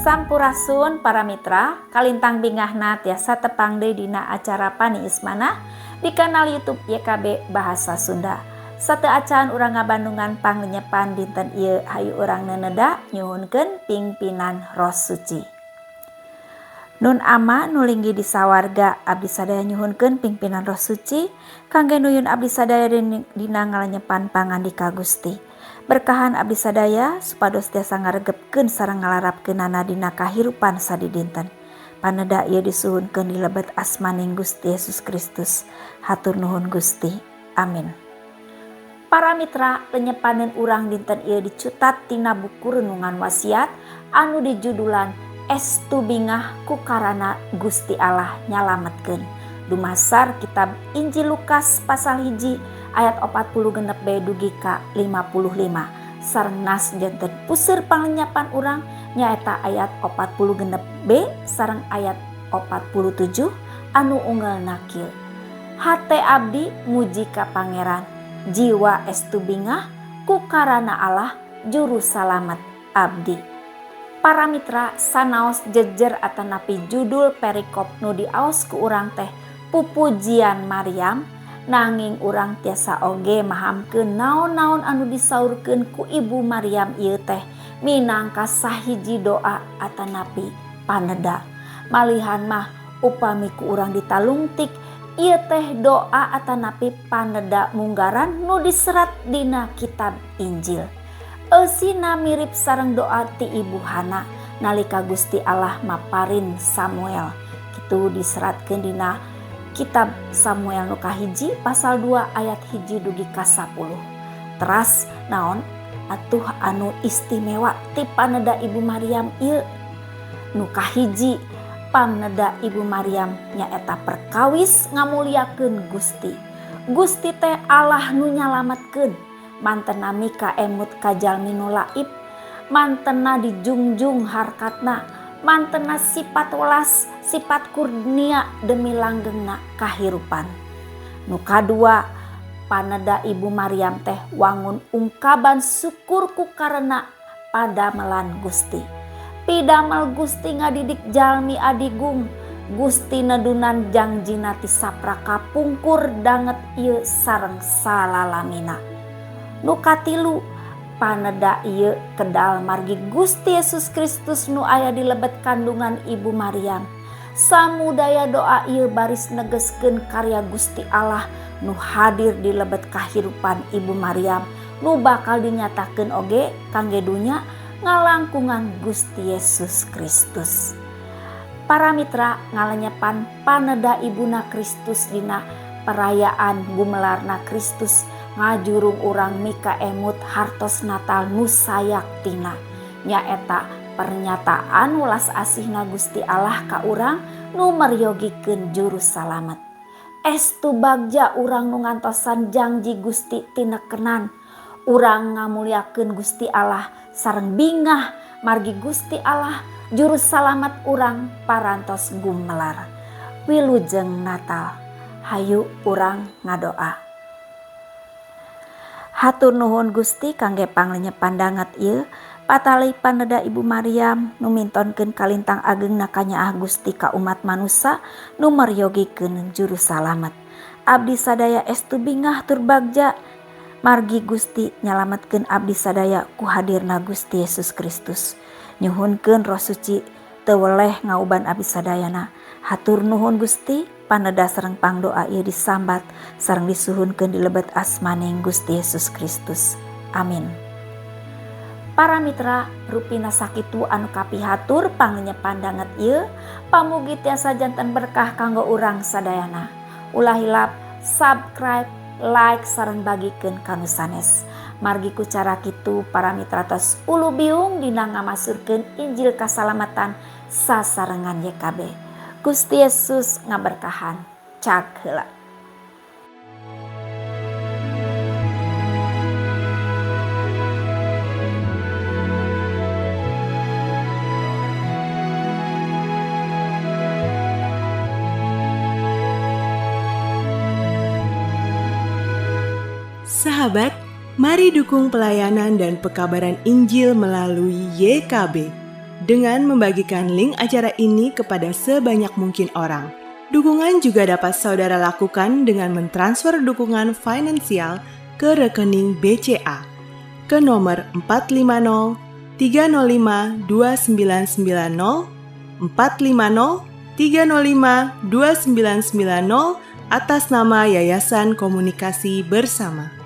Sampurasun para mitra, kalintang bingahna tiasa tepang deui dina acara Paniis Manah di kanal YouTube YKB Bahasa Sunda. Sateuacan urang ngabandungan panglenyepan dinten ieu, hayu urang neneda nyuhunkeun pingpinan Roh Suci. Nun Ama nu linggih di sawarga, abdi sadaya nyuhunkeun pingpinan Roh Suci kangge nuyun abdi sadaya dina ngalenyepan pangandika Gusti. Berkahan abdi sadaya supados tiasa ngaregepkeun sareng ngalarapkeunana dina kahirupan sadidinten. Paneda ieu disuhunkeun di lebet asmaning Gusti Yesus Kristus. Hatur nuhun Gusti. Amin. Para mitra, lenyepaneun urang dinten ieu dicutat tina buku Renungan Wasiat anu dijudulan Estu Bingah ku Karana Gusti Allah Nyalametkeun. Dumasar kitab Injil Lukas pasal 1 ayat 46b dugi ka 55. Sareng nas janten puseur panglenyepan urang nyaeta ayat 46b sareng ayat 47 anu unggelna kieu. Hate abdi muji ka Pangeran, jiwa estu bingah ku karana Allah juru salamet abdi. Para mitra, sanaos jejer atanapi judul perikop nu diaos ku urang teh pupujian Maryam, nanging urang tiasa oge mahamkeun naon-naon anu disaurkeun ku Ibu Maryam ieu teh minangka sahiji doa atanapi paneda. Malihan mah upami ku urang ditalungtik ieu teh doa atanapi paneda munggaran nu diserat dina kitab Injil. Eusina mirip sareng doa ti Ibu Hana nalika Gusti Allah maparin Samuel. Kitu diseratkeun dina kitab Samuel nu kahiji pasal 2 ayat 1 dugi ka 10. Teras naon atuh anu istimewa ti paneda Ibu Maryam ieu? Nu kahiji, paneda Ibu Maryam nyaeta perkawis ngamuliakeun Gusti. Gusti teh Allah nu nyalametkeun. Mantena mika emut ka jalmi nu laib, mantena dijungjung harkatna, mantena sifat welas, sifat kurnia demi langgengna kahirupan. Nu kadua, paneda Ibu Maryam teh wangun ungkaban syukur ku karena padamelan Gusti. Pidamel Gusti ngadidik jalmi adigung, Gusti nedunan jangjina ti sapraka pungkur danget ieu sareng salalamina. Nu katilu, paneda ieu kedal margi Gusti Yesus Kristus nu aya di lebet kandungan Ibu Maryam. Samudaya doa ieu baris negeskeun karya Gusti Allah nu hadir di lebet kahirupan Ibu Maryam nu bakal dinyatakeun oge kangge dunya ngalangkungan Gusti Yesus Kristus. Para mitra, ngalenyepan paneda Ibuna Kristus dina perayaan gumelarna Kristus ngajurung urang mika emut hartos Natal nu sayaktina, nyaeta pernyataan welas asihna Gusti Allah ka urang nu meryogikeun juru salamet. Estu bagja urang nu ngantosan jangji Gusti tinekenan, urang ngamuliakeun Gusti Allah sareng bingah margi Gusti Allah juru salamet urang parantos gumelar. Wilujeng Natal. Hayu urang ngadoa. Hatur nuhun Gusti kangge panglenyepan danget ieu, patali paneda Ibu Maryam nu mintonkeun kalintang agengna kanyaah Gusti ka umat manusa nu meryogikeun juru salamet. Abdi sadaya estu bingah tur bagja margi Gusti nyalametkeun abdi sadaya ku hadirna Gusti Yesus Kristus. Nyuhunkeun Roh Suci teu weleh ngauban abdi sadayana. Hatur nuhun Gusti, paneda sareng pangdoa ieu disambat sareng disuhunkeun di lebet asmaning Gusti Yesus Kristus. Amin. Para mitra, rupina sakitu anu kapihatur panglenyepan danget ieu, pamugi tiasa janten berkah kanggo urang sadayana. Ulah hilap subscribe, like sareng bagikeun ka nu sanes. Margi ku cara kitu para mitra tos ulu biung dina ngamasurkeun Injil kasalamatan sasarengan YKB. Gusti Yesus ngaberkahan. Cak heula. dengan membagikan link acara ini kepada sebanyak mungkin orang. Dukungan juga dapat saudara lakukan dengan mentransfer dukungan finansial ke rekening BCA ke nomor 450 305 2990 450 305 2990 atas nama Yayasan Komunikasi Bersama.